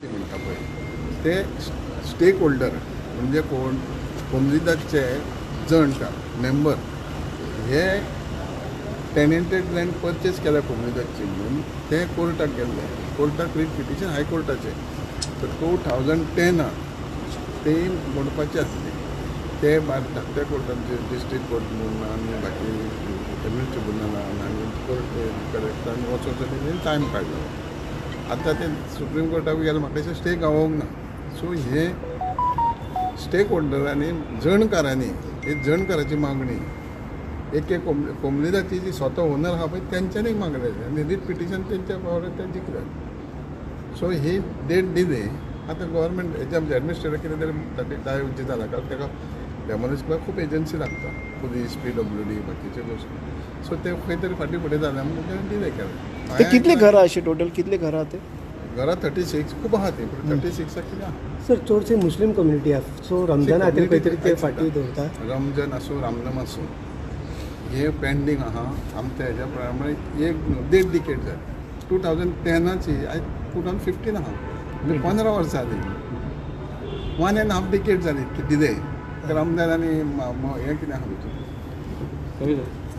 म्हणटा पळय ते स्टेक होल्डर म्हणजे कोण, कोमनिदादचे जणकार मेंबर हे टेनेंटेड लँड परचेस केल्या कोमनिदादची म्हणून ते कोर्टाक गेल्ले. कोर्टाक रीट पिटिशन हायकोर्टाचें. तर 2010 ते मोडपाचे आसले, ते धाकट्या कोर्टान, डिस्ट्रिक्ट कोर्ट म्हणून आनी बाकी फॅमिली ट्रिब्युनलान आनी कोर्ट कलेक्टरान वचोन तेणी टायम काडलो. आतां ते सुप्रीम कोर्टाक गेले, म्हाका दिसता स्टे गावोंक ना. सो हे स्टेक होल्डरांनी, जणकारांनी, ही जणकाराची मागणी एक एक कोमनिदाची जी स्वता ओनर आहा पळय तेंच्यांनी मागलेलें आनी रीट पिटिशन तेंच्या फावर ते जिखले. सो ही डेट दिली. आतां गव्हर्मेंट हेजे आमचे एडमिनिस्ट्रेटर कितें तरी ताका जाला, कारण ताका डेमोलिश करपाक खूब एजन्सी लागता, पुलीस, PWD, बाकीच्यो गोश्टी. सो ते खंय तरी फाटीं फुडें जालें म्हणून तेणें डिले केलें. ते कितली घरां अशी टोटल कितली घरां ते? घरां 36 खूब आहा ती, पूण 36 कितें आहा. सर, चडशी मुस्लीम कम्युनिटी आसा, सो रमजाना खातीर खंय तरी ते फाटीं दवरता. रमजान आसूं, रामनम आसूं, हे पेंडींग आहा आमच्या हेज्या प्रमाणे एक देड डिकेट जाली. 2010ची आयज 2015 आहा, म्हणजे 15 वर्सां जाली, 1.5 डिकेट जाली डिले. रमजान आनी हें कितें आहा भितर.